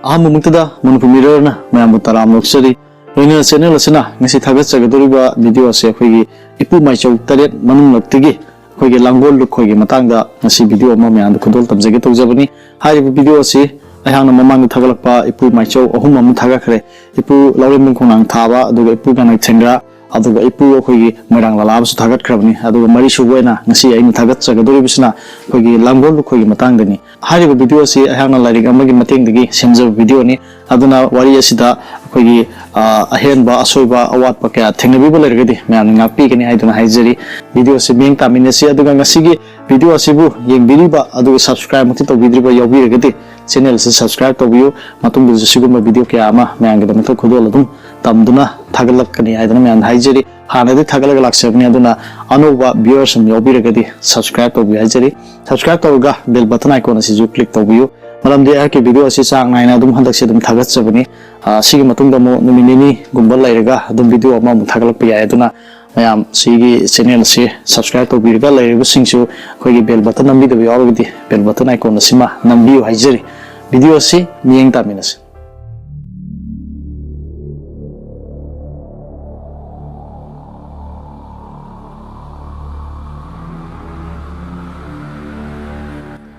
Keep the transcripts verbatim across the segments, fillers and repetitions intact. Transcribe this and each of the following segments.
ꯑꯍꯥꯟꯕꯃꯛꯇꯗ ꯃꯅꯤꯄꯨꯔ ꯃꯤꯔꯔꯅ ꯃꯌꯥꯝꯕꯨ ꯇꯔꯥꯝꯅ ꯑꯣꯛꯆꯔꯤ꯫ ꯂꯣꯏꯅꯅ ꯆꯦꯅꯦꯜ ꯑꯁꯤꯅ ꯉꯁꯤ ꯊꯥꯒꯠꯆꯒꯗꯧꯔꯤꯕ ꯚꯤꯗꯤꯑꯣ ꯑꯁꯤ ꯑꯩꯈꯣꯏꯒꯤ ꯏꯄꯨ ꯃꯥꯏꯆꯧ ꯇꯔꯦꯠ ꯃꯅꯨꯡꯂꯛꯇꯒꯤ ꯑꯩꯈꯣꯏꯒꯤ ꯂꯥꯡꯒꯣꯜ ꯂꯨꯈꯣꯏꯒꯤ ꯃꯇꯥꯡꯗ ꯉꯁꯤ ꯚꯤꯗꯤꯑꯣ ꯑꯃ ꯃꯌꯥꯝꯗ ꯈꯨꯗꯣꯜ ꯇꯝꯖꯒꯦ ꯇꯧꯖꯕꯅꯤ꯫ ꯍꯥꯏꯔꯤꯕ ꯚꯤꯗꯤꯑꯣ ꯑꯁꯤ ꯑꯩꯍꯥꯛꯅ ꯃꯃꯥꯡꯗ ꯊꯥꯒꯠꯂꯛꯄ ꯏꯄꯨ ꯃꯥꯏꯆꯧ ꯑꯍꯨꯝ ꯑꯃ ꯊꯥꯒꯠꯈ꯭ꯔꯦ꯫ ꯏꯄꯨ ꯂꯧꯔꯦꯝꯕꯝ ꯈꯣꯡꯅꯥꯡ ꯊꯥꯕ, ꯑꯗꯨꯒ ꯏꯄꯨ ꯒꯅꯥꯏ ꯊꯦꯡꯒ꯭ꯔꯥ, ꯑꯗꯨꯒ ꯏꯄꯨ ꯑꯩꯈꯣꯏꯒꯤ ꯃꯣꯏꯔꯥꯡ ꯂꯥꯂꯥꯕꯁꯨ ꯊꯥꯒꯠꯈ꯭ꯔꯕꯅꯤ꯫ ꯑꯗꯨꯒ ꯃꯔꯤꯁꯨꯕ ꯑꯣꯏꯅ ꯉꯁꯤ ꯑꯩꯅ ꯊꯥꯒꯠꯆꯒꯗꯧꯔꯤꯕꯁꯤꯅ ꯑꯩꯈꯣꯏꯒꯤ ꯂꯥꯡꯒꯣꯜ ꯂꯨꯈꯣꯏꯒꯤ ꯃꯇꯥꯡꯗꯅꯤ꯫ ꯍꯥꯏꯔꯤꯕ ꯚꯤꯗꯤꯑꯣ ꯑꯁꯤ ꯑꯩꯍꯥꯛꯅ ꯂꯥꯏꯔꯤꯛ ꯑꯃꯒꯤ ꯃꯇꯦꯡꯗꯒꯤ ꯁꯦꯝꯖꯕ ꯚꯤꯗꯤꯑꯣꯅꯤ꯫ ꯑꯗꯨꯅ ꯋꯥꯔꯤ ꯑꯁꯤꯗ ꯑꯩꯈꯣꯏꯒꯤ, ꯑ, ꯑꯍꯦꯟꯕ, ꯑꯁꯣꯏꯕ, ꯑꯋꯥꯠꯄ ꯀꯌꯥ ꯊꯦꯡꯅꯕꯤꯕ ꯂꯩꯔꯒꯗꯤ ꯃꯌꯥꯝꯅ ꯉꯥꯛꯄꯤꯒꯅꯤ ꯍꯥꯏꯗꯨꯅ ꯍꯥꯏꯖꯔꯤ꯫ ꯚꯤꯗꯤꯑꯣ ꯑꯁꯤ ꯃꯤꯠꯌꯦꯡ ꯇꯥꯃꯤꯟꯅꯁꯤ꯫ ꯑꯗꯨꯒ ꯉꯁꯤꯒꯤ ꯚꯤꯗꯤꯑꯣ ꯑꯁꯤꯕꯨ ꯌꯦꯡꯕꯤꯔꯤꯕ ꯑꯗꯨꯒ subscribe ꯃꯛꯇꯤ ꯇꯧꯕꯤꯗ꯭ꯔꯤꯕ ꯌꯥꯎꯕꯤꯔꯒꯗꯤ channel ꯑꯁꯤ subscribe ꯇꯧꯕꯤꯌꯨ꯫ ꯃꯇꯨꯡꯗꯁꯨ ꯁꯤꯒꯨꯝꯕ ꯚꯤꯗꯤꯑꯣ ꯀꯌꯥ ꯑꯃ ꯃꯌꯥꯝꯒꯤꯗꯃꯛꯇ ꯈꯨꯗꯣꯜ ꯑꯗꯨꯝ ꯇꯝꯗꯨꯅ ꯊꯥꯒꯠꯂꯛꯀꯅꯤ ꯍꯥꯏꯗꯨꯅ ꯃꯌꯥꯝꯗ ꯍꯥꯏꯖꯔꯤ꯫ ꯍꯥꯟꯅꯗꯤ ꯊꯥꯒꯠꯂꯒ ꯂꯥꯛꯆꯕꯅꯤ, ꯑꯗꯨꯅ ꯑꯅꯧꯕ viewers ꯑꯃ ꯌꯥꯎꯕꯤꯔꯒꯗꯤ subscribe ꯇꯧꯕꯤꯌꯨ ꯍꯥꯏꯖꯔꯤ꯫ Subscribe ꯇꯧꯔꯒ bell button icon ꯑꯁꯤꯁꯨ click ꯇꯧꯕꯤꯌꯨ, ꯃꯔꯝꯗꯤ ꯑꯩꯍꯥꯛꯀꯤ ꯚꯤꯗꯤꯑꯣ ꯑꯁꯤ ꯆꯥꯡ ꯅꯥꯏꯅ ꯑꯗꯨꯝ ꯍꯟꯗꯛꯁꯦ ꯑꯗꯨꯝ ꯊꯥꯒꯠꯆꯕꯅꯤ꯫ ꯑ, ꯁꯤꯒꯤ ꯃꯇꯨꯡꯗ ꯑꯃꯨꯛ ꯅꯨꯃꯤꯠ ꯅꯤꯅꯤꯒꯨꯝꯕ ꯂꯩꯔꯒ ꯑꯗꯨꯝ ꯚꯤꯗꯤꯑꯣ ꯑꯃꯃꯨꯛ ꯊꯥꯒꯠꯂꯛꯄ ꯌꯥꯏ꯫ ꯑꯗꯨꯅ ꯃꯌꯥꯝ ꯁꯤꯒꯤ channel ꯑꯁꯤ subscribe ꯇꯧꯕꯤꯔꯒ ꯂꯩꯔꯤꯕꯁꯤꯡꯁꯨ ꯑꯩꯈꯣꯏꯒꯤ bell button ꯅꯝꯕꯤꯗꯕ ꯌꯥꯎꯔꯒꯗꯤ bell button icon ꯑꯁꯤꯃ ꯅꯝꯕꯤꯌꯨ ꯍꯥꯏꯖꯔꯤ꯫ ꯚꯤꯗꯤꯑꯣ ꯑꯁꯤ ꯃꯤꯠꯌꯦꯡ ꯇꯥꯃꯤꯟꯅꯁꯤ꯫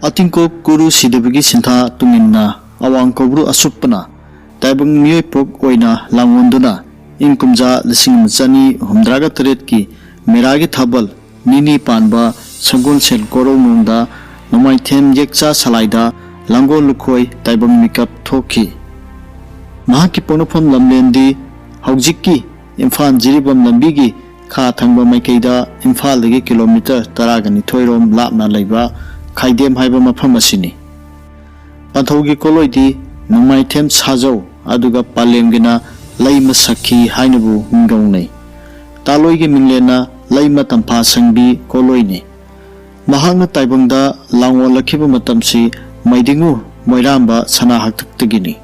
ꯑꯇꯤꯡꯀꯣꯛ ꯀꯨꯔꯨ ꯁꯤꯗꯕꯒꯤ ꯁꯤꯟꯊꯥ ꯇꯨꯡꯏꯟꯅ ꯑꯋꯥꯡ ꯀꯧꯕ꯭ꯔꯨ ꯑꯁꯨꯞꯄꯅ ꯇꯥꯏꯕꯪ ꯃꯤꯑꯣꯏ ꯄꯣꯛ ꯑꯣꯏꯅ ꯂꯥꯡꯑꯣꯟꯗꯨꯅ ꯏꯪ ꯀꯨꯝꯖꯥ ꯂꯤꯁꯤꯡ ꯑꯃ ꯆꯅꯤ ꯍꯨꯝꯗ꯭ꯔꯥꯒ ꯇꯔꯦꯠꯀꯤ ꯃꯦꯔꯥꯒꯤ ꯊꯥꯕꯜ ꯅꯤꯅꯤ ꯄꯥꯟꯕ ꯁꯒꯣꯜꯁꯦꯜ ꯀꯣꯔꯧꯅꯨꯡꯗ ꯅꯣꯡꯃꯥꯏꯊꯦꯝ ꯌꯦꯛꯆꯥ ꯁꯂꯥꯏꯗ ꯂꯥꯡꯒꯣꯜ ꯂꯨꯈꯣꯏ ꯇꯥꯏꯕꯪ ꯃꯤꯀꯞ ꯊꯣꯛꯈꯤ꯫ ꯃꯍꯥꯛꯀꯤ ꯄꯣꯛꯅꯐꯝ ꯂꯝꯂꯦꯟꯗꯤ ꯍꯧꯖꯤꯛꯀꯤ ꯏꯝꯐꯥꯜ ꯖꯤꯔꯤꯕꯥꯝ ꯂꯝꯕꯤꯒꯤ ꯈꯥ ꯊꯪꯕ ꯃꯥꯏꯀꯩꯗ ꯏꯝꯐꯥꯜꯗꯒꯤ ꯀꯤꯂꯣꯃꯤꯇꯔ ꯇꯔꯥꯒ ꯅꯤꯊꯣꯏ ꯔꯣꯝ ꯂꯥꯞꯅ ꯂꯩꯕ ꯈꯥꯏꯗꯦꯝ ꯍꯥꯏꯕ ꯃꯐꯝ ꯑꯁꯤꯅꯤ꯫ ꯄꯟꯊꯧꯒꯤ ꯀꯣꯂꯣꯏꯗꯤ ꯅꯣꯡꯃꯥꯏꯊꯦꯝ ꯁꯥꯖꯧ, ꯑꯗꯨꯒ ꯄꯥꯂꯦꯝꯒꯤꯅ ꯂꯩꯃ ꯁꯛꯈꯤ ꯍꯥꯏꯅꯕꯨ ꯃꯤꯡꯒꯧꯅꯩ꯫ ꯇꯥꯂꯣꯏꯒꯤ ꯃꯤꯡꯂꯦꯟꯅ ꯂꯩꯃ ꯇꯝꯐꯥ ꯁꯪꯕꯤ ꯀꯣꯂꯣꯏꯅꯤ꯫ ꯃꯍꯥꯛꯅ ꯇꯥꯏꯕꯪꯗ ꯂꯥꯡꯑꯣꯜꯂꯛꯈꯤꯕ ꯃꯇꯝꯁꯤ ꯃꯩꯗꯤꯡꯉꯨ ꯃꯣꯏꯔꯥꯝꯕ ꯁꯅꯥ ꯍꯥꯛꯇꯛꯇꯒꯤꯅꯤ꯫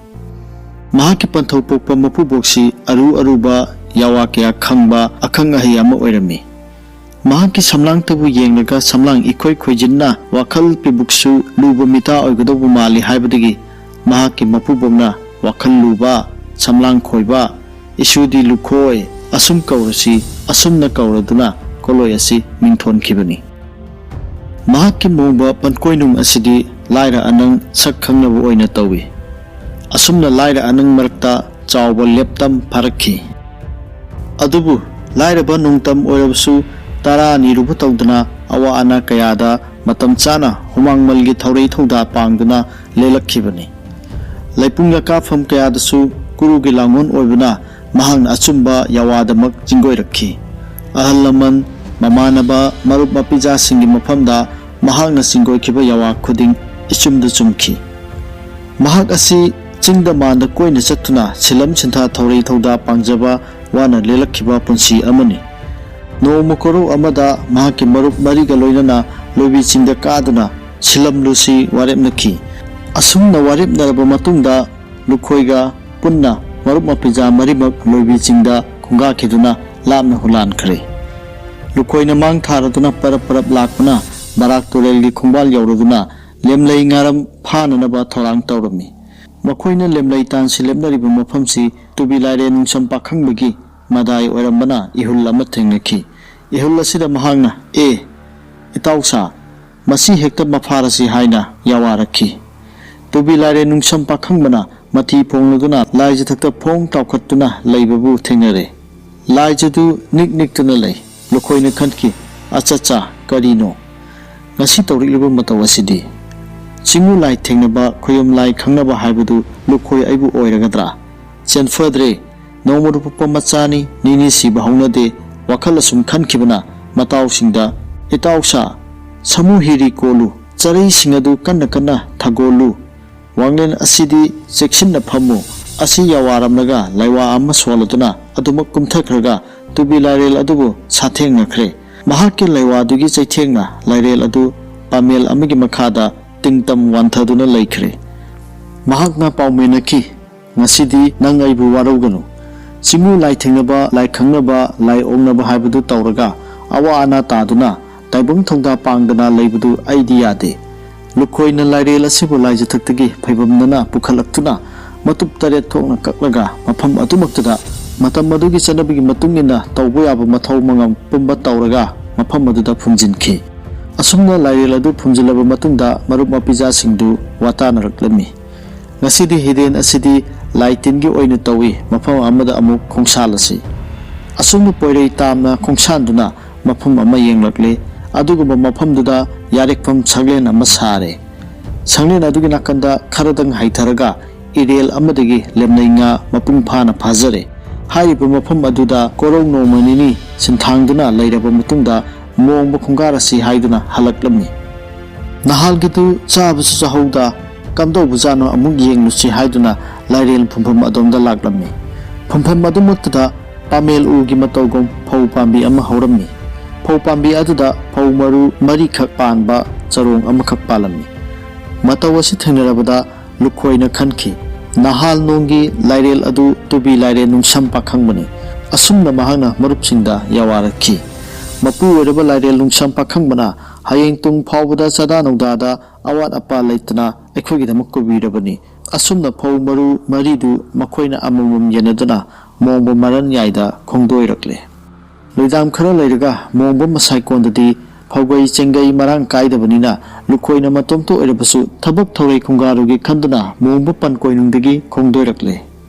ꯃꯍꯥꯛꯀꯤ ꯄꯟꯊꯧ ꯄꯣꯛꯄ ꯃꯄꯨꯕꯣꯛꯁꯤ ꯑꯔꯨ ꯑꯔꯨꯕ ꯌꯥꯋꯥ ꯀꯌꯥ ꯈꯪꯕ ꯑꯈꯪ ꯑꯍꯩ ꯑꯃ ꯑꯣꯏꯔꯝꯃꯤ꯫ ꯃꯍꯥꯛꯀꯤ ꯁꯝꯂꯥꯡꯇꯕꯨ ꯌꯦꯡꯂꯒ ꯁꯝꯂꯥꯡ ꯏꯈꯣꯏ ꯈꯣꯏꯖꯤꯟꯅ ꯋꯥꯈꯜ ꯄꯤꯕꯨꯛꯁꯨ ꯂꯨꯕ ꯃꯤꯇꯥ ꯑꯣꯏꯒꯗꯧꯕ ꯃꯥꯜꯂꯤ ꯍꯥꯏꯕꯗꯒꯤ ꯃꯍꯥꯛꯀꯤ ꯃꯄꯨꯕꯣꯛꯅ ꯋꯥꯈꯜ ꯂꯨꯕ, ꯁꯝꯂꯥꯡ ꯈꯣꯏꯕ, "ꯏꯁꯨꯗꯤ ꯂꯨꯈꯣꯏ, ꯑꯁꯨꯝ ꯀꯧꯔꯁꯤ" ꯑꯁꯨꯝꯅ ꯀꯧꯔꯗꯨꯅ ꯀꯣꯂꯣꯏ ꯑꯁꯤ ꯃꯤꯡꯊꯣꯟꯈꯤꯕꯅꯤ꯫ ꯃꯍꯥꯛꯀꯤ ꯃꯣꯡꯕ ꯄꯟꯀꯣꯏꯅꯨꯡ ꯑꯁꯤꯗꯤ ꯂꯥꯏꯔ ꯑꯅꯪ ꯁꯛ ꯈꯪꯅꯕ ꯑꯣꯏꯅ ꯇꯧꯏ꯫ ꯑꯁꯨꯝꯅ ꯂꯥꯏꯔ ꯑꯅꯪ ꯃꯔꯛꯇ ꯆꯥꯎꯕ ꯂꯦꯞꯇꯝ ꯐꯥꯔꯛꯈꯤ꯫ ꯑꯗꯨꯕꯨ ꯂꯥꯏꯔꯕ ꯅꯣꯡꯇꯝ ꯑꯣꯏꯔꯕꯁꯨ ꯇꯔꯥ ꯅꯤꯔꯨꯕ ꯇꯧꯗꯅ ꯑꯋꯥ ꯑꯅꯥ ꯀꯌꯥꯗ ꯃꯇꯝ ꯆꯥꯅ ꯍꯨꯃꯥꯡꯃꯜꯒꯤ ꯊꯧꯔꯩ ꯊꯧꯗꯥ ꯄꯥꯡꯗꯨꯅ ꯂꯦꯜꯂꯛꯈꯤꯕꯅꯤ꯫ ꯂꯩꯄꯨꯡ ꯂꯩꯀꯥꯐꯝ ꯀꯌꯥꯗꯁꯨ ꯀꯨꯔꯨꯒꯤ ꯂꯥꯡꯒꯣꯜ ꯑꯣꯏꯕꯅ ꯃꯍꯥꯛꯅ ꯑꯆꯨꯝꯕ ꯌꯥꯋꯥꯗꯃꯛ ꯆꯤꯡꯒꯣꯏꯔꯛꯈꯤ꯫ ꯑꯍꯜ ꯂꯃꯟ, ꯃꯃꯥꯟꯅꯕ, ꯃꯔꯨꯞ ꯃꯄꯤꯖꯥꯁꯤꯡꯒꯤ ꯃꯐꯝꯗ ꯃꯍꯥꯛꯅ ꯆꯤꯡꯒꯣꯏꯈꯤꯕ ꯌꯥꯋꯥ ꯈꯨꯗꯤꯡ ꯏꯆꯨꯝꯗ ꯆꯨꯝꯈꯤ꯫ ꯃꯍꯥꯛ ꯑꯁꯤ ꯆꯤꯡꯗ ꯃꯥꯟꯗ ꯀꯣꯏꯅ ꯆꯠꯇꯨꯅ ꯁꯤꯜꯂꯝ ꯁꯤꯟꯊꯥ ꯊꯧꯔꯩ ꯊꯧꯗꯥ ꯄꯥꯡꯖꯕ ꯋꯥꯅ ꯂꯦꯜꯂꯛꯈꯤꯕ ꯄꯨꯟꯁꯤ ꯑꯃꯅꯤ꯫ ꯅꯣꯡꯃ ꯀꯣꯔꯧ ꯑꯃꯗ ꯃꯍꯥꯛꯀꯤ ꯃꯔꯨꯞ ꯃꯔꯤꯒ ꯂꯣꯏꯅꯅ ꯂꯣꯏꯕꯤ ꯆꯤꯡꯗ ꯀꯥꯗꯨꯅ ꯁꯤꯜꯂꯝꯂꯨꯁꯤ ꯋꯥꯔꯦꯞꯅꯈꯤ꯫ ꯑꯁꯨꯝꯅ ꯋꯥꯔꯦꯞꯅꯔꯕ ꯃꯇꯨꯡꯗ ꯂꯨꯈꯣꯏꯒ ꯄꯨꯟꯅ ꯃꯔꯨꯞ ꯃꯄꯤꯖꯥ ꯃꯔꯤꯃꯛ ꯂꯣꯏꯕꯤ ꯆꯤꯡꯗ ꯈꯣꯡꯒꯥꯈꯤꯗꯨꯅ ꯂꯥꯞꯅ ꯍꯨꯂꯥꯟꯈ꯭ꯔꯦ꯫ ꯂꯨꯈꯣꯏꯅ ꯃꯥꯡ ꯊꯥꯔꯗꯨꯅ ꯄꯔꯞ ꯄꯔꯞ ꯂꯥꯛꯄꯅ ꯕꯔꯥꯛ ꯇꯨꯔꯦꯜꯒꯤ ꯈꯣꯡꯕꯥꯜ ꯌꯧꯔꯗꯨꯅ ꯂꯦꯝꯂꯩ ꯉꯥꯔꯝ ꯐꯥꯅꯅꯕ ꯊꯧꯔꯥꯡ ꯇꯧꯔꯝꯃꯤ꯫ ꯃꯈꯣꯏꯅ ꯂꯦꯝꯂꯩ ꯇꯥꯟꯁꯤ ꯂꯦꯞꯅꯔꯤꯕ ꯃꯐꯝꯁꯤ ꯇꯨꯕꯤ ꯂꯥꯏꯔꯦꯟ ꯅꯨꯡꯁꯝ ꯄꯥꯈꯪꯕꯒꯤ ꯃꯗꯥꯏ ꯑꯣꯏꯔꯝꯕꯅ ꯏꯍꯨꯜ ꯑꯃ ꯊꯦꯡꯅꯈꯤ꯫ ꯏꯍꯨꯜ ꯑꯁꯤꯗ ꯃꯍꯥꯛꯅ, "ꯑꯦ, ꯏꯇꯥꯎꯁꯥ, ꯃꯁꯤ ꯍꯦꯛꯇ ꯃꯐꯥꯔꯁꯤ" ꯍꯥꯏꯅ ꯌꯥꯋꯥꯔꯛꯈꯤ꯫ ꯇꯨꯕꯤ ꯂꯥꯏꯔꯦꯟ ꯅꯨꯡꯁꯝ ꯄꯥꯈꯪꯕꯅ ꯃꯊꯤ ꯐꯣꯡꯂꯗꯨꯅ ꯂꯥꯏꯖꯊꯛꯇ ꯐꯣꯡ ꯇꯥꯎꯈꯠꯇꯨꯅ ꯂꯩꯕꯕꯨ ꯊꯦꯡꯅꯔꯦ꯫ ꯂꯥꯏꯖꯗꯨ ꯅꯤꯛ ꯅꯤꯛꯇꯨꯅ ꯂꯩ꯫ ꯂꯨꯈꯣꯏꯅ ꯈꯟꯈꯤ, "ꯑꯆꯥ ꯆꯥ, ꯀꯔꯤꯅꯣ ꯉꯁꯤ ꯇꯧꯔꯛꯂꯤꯕ ꯃꯇꯧ ꯑꯁꯤꯗꯤ? ꯆꯤꯡꯃꯨ ꯂꯥꯏ ꯊꯦꯡꯅꯕ, ꯈꯣꯌꯨꯝ ꯂꯥꯏ ꯈꯪꯅꯕ ꯍꯥꯏꯕꯗꯨ ꯂꯨꯈꯣꯏ ꯑꯩꯕꯨ ꯑꯣꯏꯔꯒꯗ꯭ꯔꯥ? ꯆꯦꯟꯐꯗ꯭ꯔꯦ, ꯅꯣꯡꯃ ꯔꯨꯄꯨꯞꯄ ꯃꯆꯥꯅꯤ, ꯅꯤꯅꯤ ꯁꯤꯕ ꯍꯧꯅꯗꯦ", ꯋꯥꯈꯜ ꯑꯁꯨꯝ ꯈꯟꯈꯤꯕꯅ ꯃꯇꯥꯎꯁꯤꯡꯗ, "ꯏꯇꯥꯎꯁꯥ, ꯁꯥꯃꯨ ꯍꯤꯔꯤ ꯀꯣꯜꯂꯨ, ꯆꯔꯩꯁꯤꯡ ꯑꯗꯨ ꯀꯟꯅ ꯀꯟꯅ ꯊꯒꯣꯜꯂꯨ, ꯋꯥꯡꯂꯦꯟ ꯑꯁꯤꯗꯤ ꯆꯦꯛꯁꯤꯟꯅ ꯐꯝꯃꯨ", ꯑꯁꯤ ꯌꯥꯋꯥꯔꯝꯂꯒ ꯂꯥꯏꯋꯥ ꯑꯃ ꯁꯣꯜꯂꯗꯨꯅ ꯑꯗꯨꯃꯛ ꯀꯨꯝꯊꯈ꯭ꯔꯒ ꯇꯨꯕꯤ ꯂꯥꯏꯔꯦꯜ ꯑꯗꯨꯕꯨ ꯁꯥꯊꯦꯡꯅꯈ꯭ꯔꯦ꯫ ꯃꯍꯥꯛꯀꯤ ꯂꯥꯏꯋꯥꯗꯨꯒꯤ ꯆꯩꯊꯦꯡꯅ ꯂꯥꯏꯔꯦꯜ ꯑꯗꯨ ꯄꯥꯃꯦꯜ ꯑꯃꯒꯤ ꯃꯈꯥꯗ ꯇꯤꯡꯇꯝ ꯋꯥꯟꯊꯗꯨꯅ ꯂꯩꯈ꯭ꯔꯦ꯫ ꯃꯍꯥꯛꯅ ꯄꯥꯎꯃꯤꯅꯈꯤ, "ꯉꯁꯤꯗꯤ ꯅꯪ ꯑꯩꯕꯨ ꯋꯥꯔꯧꯒꯅꯨ꯫ ꯆꯤꯡꯃꯨ ꯂꯥꯏ ꯊꯦꯡꯅꯕ, ꯂꯥꯏ ꯈꯪꯅꯕ, ꯂꯥꯏ ꯑꯣꯛꯅꯕ ꯍꯥꯏꯕꯗꯨ ꯇꯧꯔꯒ ꯑꯋꯥ ꯑꯅꯥ ꯇꯥꯗꯨꯅ ꯇꯥꯏꯕꯪ ꯊꯧꯗꯥ ꯄꯥꯡꯗꯅ ꯂꯩꯕꯗꯨ ꯑꯩꯗꯤ ꯌꯥꯗꯦ꯫ ꯂꯨꯈꯣꯏꯅ ꯂꯥꯏꯔꯦꯜ ꯑꯁꯤꯕꯨ ꯂꯥꯏꯖꯊꯛꯇꯒꯤ ꯐꯩꯕꯝꯗꯅ ꯄꯨꯈꯠꯂꯛꯇꯨꯅ ꯃꯇꯨꯞ ꯇꯔꯦꯠ ꯊꯣꯛꯅ ꯀꯛꯂꯒ ꯃꯐꯝ ꯑꯗꯨꯃꯛꯇꯗ ꯃꯇꯝ ꯑꯗꯨꯒꯤ ꯆꯠꯅꯕꯤꯒꯤ ꯃꯇꯨꯡ ꯏꯟꯅ ꯇꯧꯕ ꯌꯥꯕ ꯃꯊꯧ ꯃꯉꯝ ꯄꯨꯝꯕ ꯇꯧꯔꯒ ꯃꯐꯝ ꯑꯗꯨꯗ ꯐꯨꯝꯖꯤꯟꯈꯤ꯫ ꯑꯁꯨꯝꯅ ꯂꯥꯏꯔꯦꯜ ꯑꯗꯨ ꯐꯨꯝꯖꯤꯜꯂꯕ ꯃꯇꯨꯡꯗ ꯃꯔꯨꯞ ꯃꯄꯤꯖꯥꯁꯤꯡꯗꯨ ꯋꯥꯇꯥꯅꯔꯛꯂꯝꯃꯤ꯫ ꯉꯁꯤꯗꯤ ꯍꯤꯔꯦꯟ ꯑꯁꯤꯗꯤ ꯂꯥꯏ ꯇꯤꯟꯒꯤ ꯑꯣꯏꯅ ꯇꯧꯏ, ꯃꯐꯝ ꯑꯃꯗ ꯑꯃꯨꯛ ꯈꯣꯡꯁꯥꯜꯂꯁꯤ꯫ ꯑꯁꯨꯝꯅ ꯄꯣꯏꯔꯩ ꯇꯥꯝꯅ ꯈꯣꯡꯁꯥꯟꯗꯨꯅ ꯃꯐꯝ ꯑꯃ ꯌꯦꯡꯂꯛꯂꯦ꯫ ꯑꯗꯨꯒꯨꯝꯕ ꯃꯐꯝꯗꯨꯗ ꯌꯥꯔꯦꯛꯐꯝ ꯁꯪꯂꯦꯟ ꯑꯃ ꯁꯥꯔꯦ꯫ ꯁꯪꯂꯦꯟ ꯑꯗꯨꯒꯤ ꯅꯥꯀꯟꯗ ꯈꯔꯗꯪ ꯍꯥꯏꯊꯔꯒ ꯏꯔꯦꯜ ꯑꯃꯗꯒꯤ ꯂꯦꯝꯅꯩ ꯉꯥ ꯃꯄꯨꯡ ꯐꯥꯅ ꯐꯥꯖꯔꯦ꯫ ꯍꯥꯏꯔꯤꯕ ꯃꯐꯝ ꯑꯗꯨꯗ ꯀꯣꯔꯧ ꯅꯣꯡꯃ ꯅꯤꯅꯤ ꯁꯤꯟꯊꯥꯡꯗꯨꯅ ꯂꯩꯔꯕ ꯃꯇꯨꯡꯗ ꯃꯣꯡꯕ ꯈꯣꯡꯒꯥꯔꯁꯤ ꯍꯥꯏꯗꯨꯅ ꯍꯜꯂꯛꯂꯝꯃꯤ꯫ ꯅꯍꯥꯜꯒꯤꯗꯨ ꯆꯥꯕꯁꯨ ꯆꯥꯍꯧꯗ ꯀꯝꯗꯧꯕꯖꯥꯠꯅꯣ ꯑꯃꯨꯛ ꯌꯦꯡꯂꯨꯁꯤ ꯍꯥꯏꯗꯨꯅ ꯂꯥꯏꯔꯦꯜ ꯐꯨꯝꯐꯝ ꯑꯗꯣꯝꯗ ꯂꯥꯛꯂꯝꯃꯤ꯫ ꯐꯨꯝꯐꯝ ꯑꯗꯨꯃꯛꯇꯗ ꯄꯥꯃꯦꯜ ꯎꯒꯤ ꯃꯇꯧꯒꯨꯝ ꯐꯧ ꯄꯥꯝꯕꯤ ꯑꯃ ꯍꯧꯔꯝꯃꯤ꯫ ꯐꯧ ꯄꯥꯝꯕꯤ ꯑꯗꯨꯗ ꯐꯧ ꯃꯔꯨ ꯃꯔꯤꯈꯛ ꯄꯥꯟꯕ ꯆꯔꯣꯡ ꯑꯃꯈꯛ ꯄꯥꯜꯂꯝꯃꯤ꯫ ꯃꯇꯧ ꯑꯁꯤ ꯊꯦꯡꯅꯔꯕꯗ ꯂꯨꯈꯣꯏꯅ ꯈꯟꯈꯤ, ꯅꯍꯥꯜ ꯅꯣꯡꯒꯤ ꯂꯥꯏꯔꯦꯜ ꯑꯗꯨ ꯇꯨꯕꯤ ꯂꯥꯏꯔꯦꯜ ꯅꯨꯡꯁꯝ ꯄꯥꯈꯪꯕꯅꯤ꯫ ꯑꯁꯨꯝꯅ ꯃꯍꯥꯛꯅ ꯃꯔꯨꯞꯁꯤꯡꯗ ꯌꯥꯋꯥꯔꯛꯈꯤ꯫ ꯃꯄꯨ ꯑꯣꯏꯔꯕ ꯂꯥꯏꯔꯦꯜ ꯅꯨꯡꯁꯝ ꯄꯥꯈꯪꯕꯅ ꯍꯌꯦꯡ ꯇꯨꯡ ꯐꯥꯎꯕꯗ ꯆꯥꯗꯥ ꯅꯧꯗꯥꯗ ꯑꯋꯥꯠ ꯑꯄꯥ ꯂꯩꯇꯅ ꯑꯩꯈꯣꯏꯒꯤꯗꯃꯛ ꯀꯨꯕꯤꯔꯕꯅꯤ꯫ ꯑꯁꯨꯝꯅ ꯐꯧ ꯃꯔꯨ ꯃꯔꯤꯗꯨ ꯃꯈꯣꯏꯅ ꯑꯃꯃꯝ ꯌꯦꯟꯅꯗꯨꯅ ꯃꯣꯡꯕ ꯃꯔꯟ ꯌꯥꯏꯗ ꯈꯣꯡꯗꯣꯏꯔꯛꯂꯦ꯫ ꯂꯣꯏꯗꯥꯝ ꯈꯔ ꯂꯩꯔꯒ ꯃꯣꯡꯕ ꯃꯁꯥꯏꯀꯣꯟꯗꯗꯤ ꯐꯧꯒꯩ ꯆꯦꯡꯒꯩ ꯃꯔꯥꯡ ꯀꯥꯏꯗꯕꯅꯤꯅ ꯂꯨꯈꯣꯏꯅ ꯃꯇꯣꯝꯇ ꯑꯣꯏꯔꯕꯁꯨ ꯊꯕꯛ ꯊꯧꯔꯩ ꯈꯣꯡꯒꯥꯔꯨꯒꯤ ꯈꯟꯗꯨꯅ ꯃꯣꯡꯕ ꯄꯟ ꯀꯣꯏꯅꯨꯡꯗꯒꯤ ꯈꯣꯡꯗꯣꯏꯔꯛꯂꯦ꯫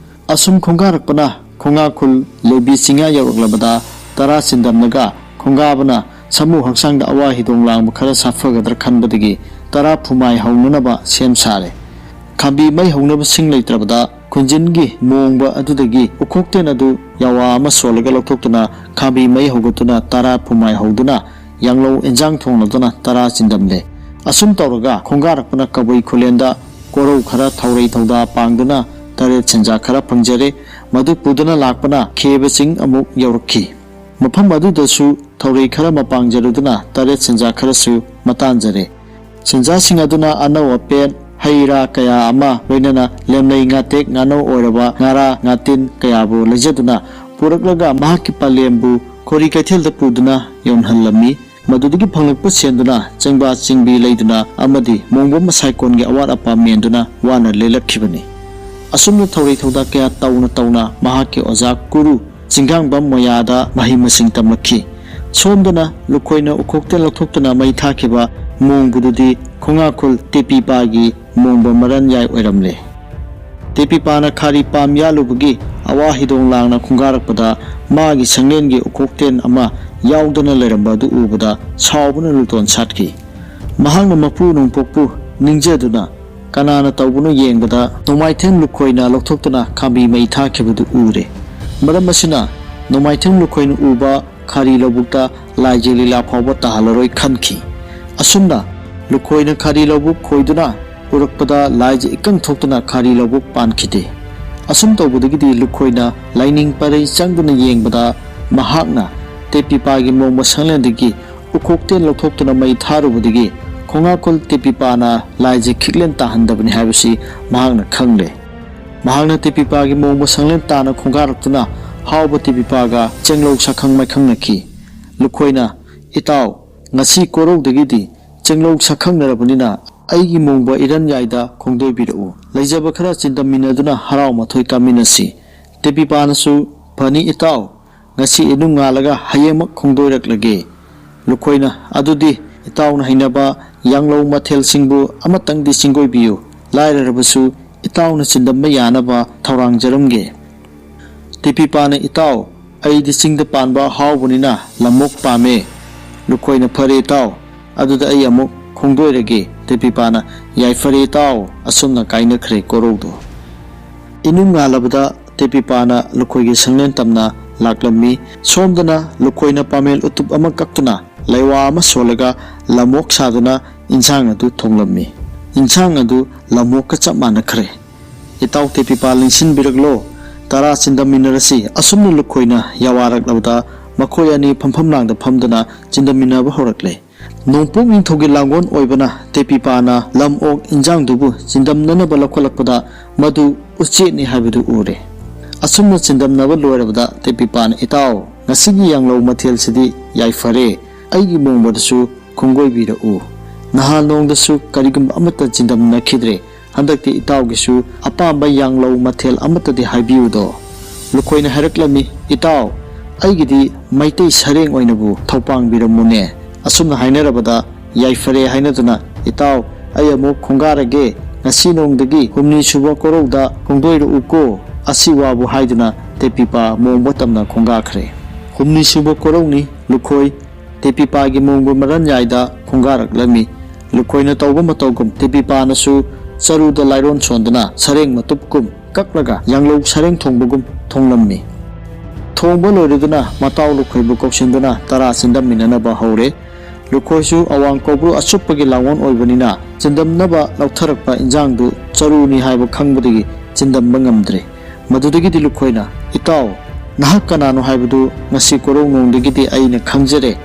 ꯑꯁꯨꯝ ꯈꯣꯡꯒꯥꯔꯛꯄꯅ ꯈꯣꯡꯉꯥꯈꯨꯜ ꯂꯣꯏꯕꯤ ꯆꯤꯡꯌꯥ ꯌꯧꯔꯛꯂꯕꯗ ꯇꯔꯥ ꯆꯤꯟꯗꯝꯂꯒ ꯈꯣꯡꯒꯥꯕꯅ ꯁꯥꯃꯨ ꯍꯛꯆꯥꯡꯗ ꯑꯋꯥ ꯍꯤꯗꯣꯡ ꯂꯥꯡꯕ ꯈꯔ ꯁꯥꯐꯒꯗ꯭ꯔꯥ ꯈꯟꯕꯗꯒꯤ ꯇꯔꯥ ꯐꯨꯃꯥꯏ ꯍꯧꯅꯅꯕ ꯁꯦꯝ ꯁꯥꯔꯦ꯫ ꯈꯥꯝꯕꯤ ꯃꯩ ꯍꯧꯅꯕ ꯁꯤꯡ ꯂꯩꯇ꯭ꯔꯕꯗ ꯈꯨꯟꯖꯤꯟꯒꯤ ꯃꯣꯡꯕ ꯑꯗꯨꯗꯒꯤ ꯎꯈꯣꯛꯇꯦꯟ ꯑꯗꯨ ꯌꯥꯋꯥ ꯑꯃ ꯁꯣꯜꯂꯒ ꯂꯧꯊꯣꯛꯇꯨꯅ ꯈꯥꯝꯕꯤ ꯃꯩ ꯍꯧꯒꯠꯇꯨꯅ ꯇꯔꯥ ꯐꯨꯃꯥꯏ ꯍꯧꯗꯨꯅ ꯌꯥꯡꯂꯧ ꯏꯟꯖꯥꯡ ꯊꯣꯡꯂꯗꯨꯅ ꯇꯔꯥ ꯆꯤꯟꯗꯝꯂꯦ꯫ ꯑꯁꯨꯝ ꯇꯧꯔꯒ ꯈꯣꯡꯒꯥꯔꯛꯄꯅ ꯀꯕꯨꯏ ꯈꯨꯂꯦꯟꯗ ꯀꯣꯔꯧ ꯈꯔ ꯊꯧꯔꯩ ꯊꯧꯗꯥ ꯄꯥꯡꯗꯨꯅ ꯇꯔꯦꯠ ꯁꯦꯟꯖꯥ ꯈꯔ ꯐꯪꯖꯔꯦ꯫ ꯃꯗꯨ ꯄꯨꯗꯨꯅ ꯂꯥꯛꯄꯅ ꯈꯦꯕ ꯆꯤꯡ ꯑꯃꯨꯛ ꯌꯧꯔꯛꯈꯤ꯫ ꯃꯐꯝ ꯑꯗꯨꯗꯁꯨ ꯊꯧꯔꯩ ꯈꯔ ꯃꯄꯥꯡꯖꯔꯨꯗꯨꯅ ꯇꯔꯦꯠ ꯁꯦꯟꯖꯥ ꯈꯔꯁꯨ ꯃꯇꯥꯟꯖꯔꯦ꯫ ꯁꯦꯟꯖꯥꯁꯤꯡ ꯑꯗꯨꯅ ꯑꯅꯧ ꯑꯄꯦꯠ, ꯍꯩ ꯔꯥ ꯀꯌꯥ ꯑꯃ ꯂꯣꯏꯅꯅ ꯂꯦꯝꯂꯩ ꯉꯥꯇꯦꯛ ꯉꯥꯅꯧ ꯑꯣꯏꯔꯕ ꯉꯥꯔꯥ ꯉꯥꯇꯤꯟ ꯀꯌꯥꯕꯨ ꯂꯩꯖꯗꯨꯅ ꯄꯨꯔꯛꯂꯒ ꯃꯍꯥꯛꯀꯤ ꯄꯂꯦꯝꯕꯨ ꯈꯣꯔꯤ ꯀꯩꯊꯦꯜꯗ ꯄꯨꯗꯨꯅ ꯌꯣꯟꯍꯜꯂꯝꯃꯤ꯫ ꯃꯗꯨꯗꯒꯤ ꯐꯪꯂꯛꯄ ꯁꯦꯟꯗꯨꯅ ꯆꯦꯡꯕꯥ ꯆꯦꯡꯕꯤ ꯂꯩꯗꯨꯅ ꯑꯃꯗꯤ ꯃꯣꯡꯕꯝ ꯃꯁꯥꯏꯀꯣꯟꯒꯤ ꯑꯋꯥꯠ ꯑꯄꯥ ꯃꯦꯟꯗꯨꯅ ꯋꯥꯅ ꯂꯦꯜꯂꯛꯈꯤꯕꯅꯤ꯫ ꯑꯁꯨꯝꯅ ꯊꯧꯔꯤ ꯊꯧꯗꯥ ꯀꯌꯥ ꯇꯧꯅ ꯇꯧꯅ ꯃꯍꯥꯛꯀꯤ ꯑꯣꯖꯥ ꯒꯨꯔꯨ ꯆꯤꯡꯒꯥꯡꯕꯝ ꯃꯣꯌꯥꯗ ꯃꯍꯩ ꯃꯁꯤꯡ ꯇꯝꯂꯛꯈꯤ꯫ ꯁꯣꯝꯗꯅ ꯂꯨꯈꯣꯏꯅ ꯎꯈꯣꯛꯇ ꯂꯧꯊꯣꯛꯇꯨꯅ ꯃꯩ ꯊꯥꯈꯤꯕ ꯃꯣꯡꯕꯗꯨꯗꯤ ꯈꯣꯡꯉꯥꯈꯨꯜ ꯇꯦꯄꯤꯄꯥꯒꯤ ꯃꯣꯡꯕ ꯃꯔꯟ ꯌꯥꯏ ꯑꯣꯏꯔꯝꯂꯦ꯫ ꯇꯦꯄꯤꯄꯥꯅ ꯈꯥꯔꯤ ꯄꯥꯝ ꯌꯥꯜꯂꯨꯕꯒꯤ ꯑꯋꯥ ꯍꯤꯗꯣꯡ ꯂꯥꯡꯅ ꯈꯣꯡꯒꯥꯔꯛꯄꯗ ꯃꯥꯒꯤ ꯁꯪꯂꯦꯟꯒꯤ ꯎꯈꯣꯛꯇꯦꯟ ꯑꯃ ꯌꯥꯎꯗꯅ ꯂꯩꯔꯝꯕ ꯑꯗꯨ ꯎꯕꯗ ꯁꯥꯎꯕꯅ ꯂꯨꯇꯣꯟ ꯁꯥꯠꯈꯤ꯫ ꯃꯍꯥꯛꯅ ꯃꯄꯨ ꯅꯣꯡꯄꯣꯛꯄꯨ ꯅꯤꯡꯖꯗꯨꯅ ꯀꯅꯥꯅ ꯇꯧꯕꯅꯣ ꯌꯦꯡꯕꯗ ꯅꯣꯡꯃꯥꯏꯊꯦꯝ ꯂꯨꯈꯣꯏꯅ ꯂꯧꯊꯣꯛꯇꯨꯅ ꯈꯥꯝꯕꯤ ꯃꯩ ꯊꯥꯈꯤꯕꯗꯨ ꯎꯔꯦ꯫ ꯃꯔꯝ ꯑꯁꯤꯅ ꯅꯣꯡꯃꯥꯏꯊꯦꯝ ꯂꯨꯈꯣꯏꯅ ꯎꯕ ꯈꯥꯔꯤ ꯂꯧꯕꯨꯛꯇ ꯂꯥꯏꯖ ꯂꯤꯂꯥ ꯐꯥꯎꯕ ꯇꯥꯍꯜꯂꯔꯣꯏ ꯈꯟꯈꯤ꯫ ꯑꯁꯨꯝꯅ ꯂꯨꯈꯣꯏꯅ ꯈꯥꯔꯤ ꯂꯧꯕꯨꯛ ꯈꯣꯏꯗꯨꯅ ꯎꯔꯛꯄꯗ ꯂꯥꯏꯖ ꯏꯀꯪ ꯊꯣꯛꯇꯨꯅ ꯈꯥꯔꯤ ꯂꯧꯕꯨꯛ ꯄꯥꯟꯈꯤꯗꯦ꯫ ꯑꯁꯨꯝ ꯇꯧꯕꯗꯒꯤꯗꯤ ꯂꯨꯈꯣꯏꯅ ꯂꯥꯏꯅꯤꯡ ꯄꯔꯩ ꯆꯪꯗꯨꯅ ꯌꯦꯡꯕꯗ ꯃꯍꯥꯛꯅ ꯇꯦꯄꯤꯄꯥꯒꯤ ꯃꯣꯡꯕ ꯁꯪꯂꯦꯟꯗꯒꯤ ꯎꯈꯣꯛꯇꯦꯟ ꯂꯧꯊꯣꯛꯇꯨꯅ ꯃꯩ ꯊꯥꯔꯨꯕꯗꯒꯤ ꯈꯣꯡꯉꯥꯈꯨꯜ ꯇꯦꯄꯤꯄꯥꯅ ꯂꯥꯏꯖ ꯈꯤꯛꯂꯦꯟ ꯇꯥꯍꯟꯗꯕꯅꯤ ꯍꯥꯏꯕꯁꯤ ꯃꯍꯥꯛꯅ ꯈꯪꯂꯦ꯫ ꯃꯍꯥꯛꯅ ꯇꯦꯄꯤꯄꯥꯒꯤ ꯃꯣꯡꯕ ꯁꯪꯂꯦꯟ ꯇꯥꯅ ꯈꯣꯡꯒꯥꯔꯛꯇꯨꯅ ꯍꯥꯎꯕ ꯇꯦꯄꯤꯄꯥꯒ ꯆꯦꯡꯂꯧ ꯁꯛꯈꯪ ꯃꯥꯏꯈꯪꯅꯈꯤ꯫ ꯂꯨꯈꯣꯏꯅ, "ꯏꯇꯥꯎ, ꯉꯁꯤ ꯀꯣꯔꯧꯗꯒꯤꯗꯤ ꯆꯦꯡꯂꯧ ꯁꯛꯈꯪꯅꯔꯕꯅꯤꯅ ꯑꯩꯒꯤ ꯃꯣꯡꯕ ꯏꯔꯟ ꯌꯥꯏꯗ ꯈꯣꯡꯗꯣꯏꯕꯤꯔꯛꯎ꯫ ꯂꯩꯖꯕ ꯈꯔ ꯆꯤꯟꯗꯝꯃꯤꯟꯅꯗꯨꯅ ꯍꯔꯥꯎ ꯃꯊꯣꯏ ꯀꯥꯃꯤꯟꯅꯁꯤ꯫" ꯇꯦꯄꯤꯄꯥꯅꯁꯨ, "ꯐꯅꯤ ꯏꯇꯥꯎ, ꯉꯁꯤ ꯏꯅꯨꯡ ꯉꯥꯜꯂꯒ ꯍꯌꯦꯡꯃꯛ ꯈꯣꯡꯗꯣꯏꯔꯛꯂꯒꯦ꯫" ꯂꯨꯈꯣꯏꯅ, "ꯑꯗꯨꯗꯤ ꯏꯇꯥꯎꯅ ꯍꯩꯅꯕ ꯌꯥꯡꯂꯧ ꯃꯊꯦꯜꯁꯤꯡꯕꯨ ꯑꯃꯇꯪꯗꯤ ꯆꯤꯡꯒꯣꯏꯕꯤꯌꯨ꯫ ꯂꯥꯏꯔꯔꯕꯁꯨ ꯏꯇꯥꯎꯅ ꯆꯤꯟꯗꯝꯕ ꯌꯥꯅꯕ ꯊꯧꯔꯥꯡꯖꯔꯝꯒꯦ꯫" ꯇꯦꯄꯤꯄꯥꯅ, "ꯏꯇꯥꯎ, ꯑꯩꯗꯤ ꯆꯤꯡꯗ ꯄꯥꯟꯕ ꯑꯍꯥꯎꯕꯅꯤꯅ ꯂꯝꯃꯣꯛ ꯄꯥꯝꯃꯦ꯫" ꯂꯨꯈꯣꯏꯅ, "ꯐꯔꯦ ꯏꯇꯥꯎ, ꯑꯗꯨꯗ ꯑꯩ ꯑꯃꯨꯛ ꯈꯣꯡꯗꯣꯏꯔꯒꯦ꯫" ꯇꯦꯄꯤꯄꯥꯅ, "ꯌꯥꯏꯐꯔꯦ ꯏꯇꯥꯎ꯫" ꯑꯁꯨꯝꯅ ꯀꯥꯏꯅꯈ꯭ꯔꯦ ꯀꯣꯔꯧꯗꯨ꯫ ꯏꯅꯨꯡ ꯉꯥꯜꯂꯕꯗ ꯇꯦꯄꯤꯄꯥꯅ ꯂꯨꯈꯣꯏꯒꯤ ꯁꯪꯂꯦꯟ ꯇꯝꯅ ꯂꯥꯛꯂꯝꯃꯤ꯫ ꯁꯣꯝꯗꯅ ꯂꯨꯈꯣꯏꯅ ꯄꯥꯃꯦꯜ ꯎꯇꯨꯞ ꯑꯃ ꯀꯛꯇꯨꯅ ꯂꯩꯋꯥ ꯑꯃ ꯁꯣꯜꯂꯒ ꯂꯝꯑꯣꯛ ꯁꯥꯗꯨꯅ ꯏꯟꯁꯥꯡ ꯑꯗꯨ ꯊꯣꯡꯂꯝꯃꯤ꯫ ꯏꯟꯁꯥꯡ ꯑꯗꯨ ꯂꯝꯑꯣꯛꯀ ꯆꯞ ꯃꯥꯟꯅꯈ꯭ꯔꯦ꯫ "ꯏꯇꯥꯎ ꯇꯦꯄꯤꯄꯥ ꯂꯦꯡꯁꯤꯟꯕꯤꯔꯛꯂꯣ, ꯇꯔꯥ ꯆꯤꯟꯗꯝꯃꯤꯟꯅꯔꯁꯤ꯫" ꯑꯁꯨꯝꯅ ꯂꯨꯈꯣꯏꯅ ꯌꯥꯋꯥꯔꯛꯂꯕꯗ ꯃꯈꯣꯏ ꯑꯅꯤ ꯐꯝꯐꯝ ꯂꯥꯡꯗ ꯐꯝꯗꯨꯅ ꯆꯤꯟꯗꯝꯃꯤꯟꯅꯕ ꯍꯧꯔꯛꯂꯦ꯫ ꯅꯣꯡꯄꯣꯛ ꯅꯤꯡꯊꯧꯒꯤ ꯂꯥꯡꯒꯣꯜ ꯑꯣꯏꯕꯅ ꯇꯦꯄꯤꯄꯥꯅ ꯂꯝ ꯑꯣꯛ ꯏꯟꯖꯥꯡꯗꯨꯕꯨ ꯆꯤꯟꯗꯝꯅꯅꯕ ꯂꯧꯈꯠꯂꯛꯄꯗ ꯃꯗꯨ ꯎꯆꯦꯛꯅꯤ ꯍꯥꯏꯕꯗꯨ ꯎꯔꯦ꯫ ꯑꯁꯨꯝꯅ ꯆꯤꯟꯗꯝꯅꯕ ꯂꯣꯏꯔꯕꯗ ꯇꯦꯄꯤꯄꯥꯅ, "ꯏꯇꯥꯎ, ꯉꯁꯤꯒꯤ ꯌꯥꯡꯂꯧ ꯃꯊꯦꯜꯁꯤꯗꯤ ꯌꯥꯏꯐꯔꯦ꯫ ꯑꯩꯒꯤ ꯃꯣꯡꯕꯗꯁꯨ ꯈꯣꯡꯒꯣꯏꯕꯤꯔꯛꯎ꯫ ꯅꯍꯥꯟ ꯅꯣꯡꯗꯁꯨ ꯀꯔꯤꯒꯨꯝꯕ ꯑꯃꯠꯇ ꯆꯤꯟꯗꯝꯅꯈꯤꯗ꯭ꯔꯦ꯫ ꯍꯟꯗꯛꯇꯤ ꯏꯇꯥꯎꯒꯤꯁꯨ ꯑꯄꯥꯝꯕ ꯌꯥꯡꯂꯧ ꯃꯊꯦꯜ ꯑꯃꯠꯇꯗꯤ ꯍꯥꯏꯕꯤꯌꯨꯗꯣ꯫" ꯂꯨꯈꯣꯏꯅ ꯍꯥꯏꯔꯛꯂꯝꯃꯤ, "ꯏꯇꯥꯎ, ꯑꯩꯒꯤꯗꯤ ꯃꯩꯇꯩ ꯁꯔꯦꯡ ꯑꯣꯏꯅꯕꯨ ꯊꯧꯄꯥꯡꯕꯤꯔꯝꯃꯨꯅꯦ꯫" ꯑꯁꯨꯝꯅ ꯍꯥꯏꯅꯔꯕꯗ, "ꯌꯥꯏꯐꯔꯦ" ꯍꯥꯏꯅꯗꯨꯅ, "ꯏꯇꯥꯎ, ꯑꯩ ꯑꯃꯨꯛ ꯈꯣꯡꯒꯥꯔꯒꯦ꯫ ꯉꯁꯤ ꯅꯣꯡꯗꯒꯤ ꯍꯨꯝꯅꯤ ꯁꯨꯕ ꯀꯣꯔꯧꯗ ꯈꯣꯡꯗꯣꯏꯔꯛꯎꯀꯣ꯫ ꯑꯁꯤ ꯋꯥꯕꯨ" ꯍꯥꯏꯗꯨꯅ ꯇꯦꯄꯤꯄꯥ ꯃꯣꯡꯕ ꯇꯝꯅ ꯈꯣꯡꯒꯥꯈ꯭ꯔꯦ꯫ ꯍꯨꯝꯅꯤ ꯁꯨꯕ ꯀꯣꯔꯧꯅꯤ꯫ ꯂꯨꯈꯣꯏ ꯇꯦꯄꯤꯄꯥꯒꯤ ꯃꯣꯡꯕ ꯃꯔꯟꯌꯥꯏꯗ ꯈꯣꯡꯒꯥꯔꯛꯂꯝꯃꯤ꯫ ꯂꯨꯈꯣꯏꯅ ꯇꯧꯕ ꯃꯇꯧꯒꯨꯝ ꯇꯦꯄꯤꯄꯥꯅꯁꯨ ꯆꯔꯨꯗ ꯂꯥꯏꯔꯣꯟ ꯁꯣꯟꯗꯨꯅ ꯁꯔꯦꯡ ꯃꯇꯨꯞꯀꯨꯝ ꯀꯛꯂꯒ ꯌꯥꯡꯂꯧ ꯁꯔꯦꯡ ꯊꯣꯡꯕꯒꯨꯝ ꯊꯣꯡꯂꯝꯃꯤ꯫ ꯊꯣꯡꯕ ꯂꯣꯏꯔꯗꯨꯅ ꯃꯇꯥꯎ ꯂꯨꯈꯣꯏꯕꯨ ꯀꯧꯁꯤꯟꯗꯨꯅ ꯇꯔꯥ ꯆꯤꯟꯗꯝꯃꯤꯟꯅꯅꯕ ꯍꯧꯔꯦ꯫ ꯂꯨꯈꯣꯏꯁꯨ ꯑꯋꯥꯡ ꯀꯧꯕ꯭ꯔꯨ ꯑꯆꯨꯞꯄꯒꯤ ꯂꯥꯡꯑꯣꯟ ꯑꯣꯏꯕꯅꯤꯅ ꯆꯤꯟꯗꯝꯅꯕ ꯂꯧꯊꯔꯛꯄ ꯏꯟꯖꯥꯡꯗꯨ ꯆꯔꯨꯅꯤ ꯍꯥꯏꯕ ꯈꯪꯕꯗꯒꯤ ꯆꯤꯟꯗꯝꯕ ꯉꯝꯗ꯭ꯔꯦ꯫ ꯃꯗꯨꯗꯒꯤꯗꯤ ꯂꯨꯈꯣꯏꯅ, "ꯏꯇꯥꯎ, ꯅꯍꯥꯛ ꯀꯅꯥꯅꯣ ꯍꯥꯏꯕꯗꯨ ꯉꯁꯤ ꯀꯣꯔꯧꯅꯣꯡꯗꯒꯤꯗꯤ ꯑꯩꯅ ꯈꯪꯖꯔꯦ꯫